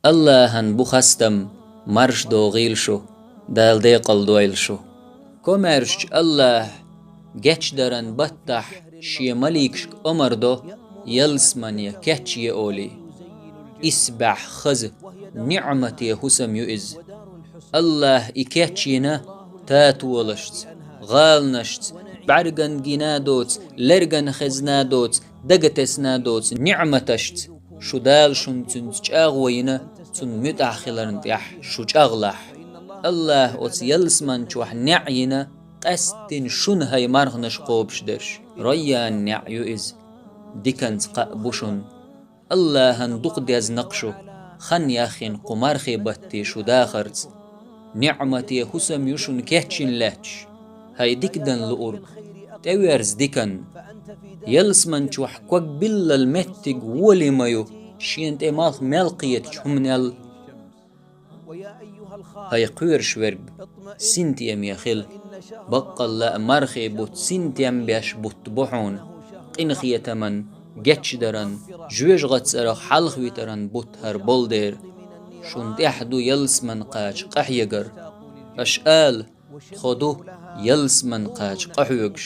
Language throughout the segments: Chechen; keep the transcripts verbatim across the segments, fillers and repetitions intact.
Аллахьан бу хастам, марш догӀийла шу, Дала декъал дойла шу. Комаьршачу Аллахь гечдаран баттахь шен маликашка омар до, ялсамане кечъе олий. Исбаьхьа хаза, ниӀмате хӀусам ю иза. Аллахь и кечйина татолашца, гӀаланашца, бӀаьрган гина доцу, лерган хезна доцу, дага тесна доцу ниӀматашца, шу Дала шуна цуьнца чӀагӀо йина, цунна муьтӀахь хиларна тӀехь шу чӀагӀлахь. Аллахь оцу ялсаман чохь неӀ йина, къаьсттина шуна хӀай марханаш кхобуш дерш. Райян неӀ ю иза. Диканца кхаъ бу шуна. Аллахьан дукха дезна-кх шу, хан яхйина кху мархи батте шу дахарца. НиӀмате хӀусам ю шуна кечйина лаьтташ, хӀай дика дан луург, тӀеверза диканна. Ялсаман чохь ког биллал меттиг волий ма ю, шена тӀе малх мел кхетачу хӀуманел. ХӀай кхоьруш верг, синтеме хила. Баккъалла а мархи бутт синтем беш бутт бу хьуна. Къинхетаман, гечдаран, жоьжахатин цӀарах хьалхавитаран бутт хӀара болу дера. Шуна тӀехь ду ялсаман кхача къахьегар. Аша ала, тхо ду ялсаман кхача къахьоьгуш,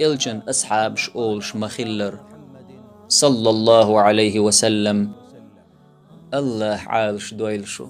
элчан асхьабаш олуш ма-хиллара. Саллаллаху Ӏалайхи ва саллам. Аллахь Ӏалаш дойла шу.